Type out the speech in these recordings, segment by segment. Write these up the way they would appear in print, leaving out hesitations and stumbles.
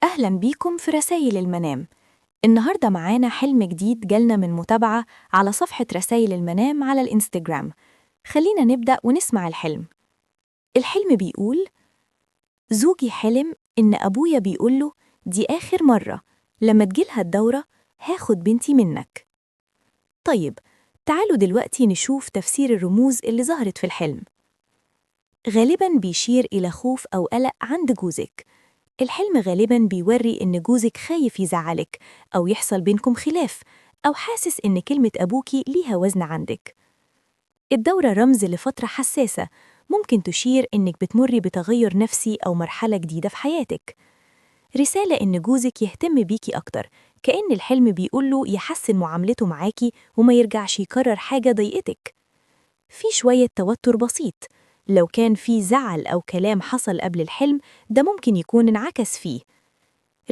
أهلا بيكم في رسائل المنام. النهاردة معانا حلم جديد جالنا من متابعة على صفحة رسائل المنام على الإنستجرام. خلينا نبدأ ونسمع الحلم. الحلم بيقول: زوجي حلم إن أبويا بيقوله دي آخر مرة، لما تجيلها الدورة هاخد بنتي منك. طيب تعالوا دلوقتي نشوف تفسير الرموز اللي ظهرت في الحلم. غالباً بيشير إلى خوف أو قلق عند جوزك. الحلم غالباً بيوري إن جوزك خايف يزعلك أو يحصل بينكم خلاف، أو حاسس إن كلمة أبوكي ليها وزن عندك. الدورة رمز لفترة حساسة، ممكن تشير إنك بتمري بتغير نفسي أو مرحلة جديدة في حياتك. رسالة إن جوزك يهتم بيكي أكتر، كأن الحلم بيقوله يحسن معاملته معاكي وما يرجعش يكرر حاجة ضايقتك. في شوية توتر بسيط، لو كان في زعل أو كلام حصل قبل الحلم ده ممكن يكون انعكس فيه.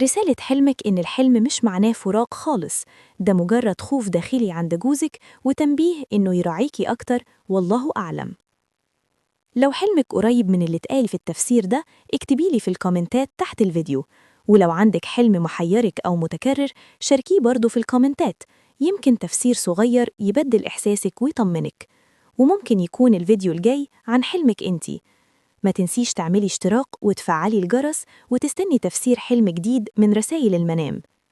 رسالة حلمك إن الحلم مش معناه فراق خالص، ده مجرد خوف داخلي عند جوزك وتنبيه إنه يراعيكي أكتر، والله أعلم. لو حلمك قريب من اللي اتقال في التفسير ده اكتبيلي في الكومنتات تحت الفيديو، ولو عندك حلم محيرك أو متكرر شاركيه برضه في الكومنتات، يمكن تفسير صغير يبدل إحساسك ويطمنك. وممكن يكون الفيديو الجاي عن حلمك انتي. ما تنسيش تعملي اشتراك وتفعلي الجرس وتستني تفسير حلم جديد من رسائل المنام.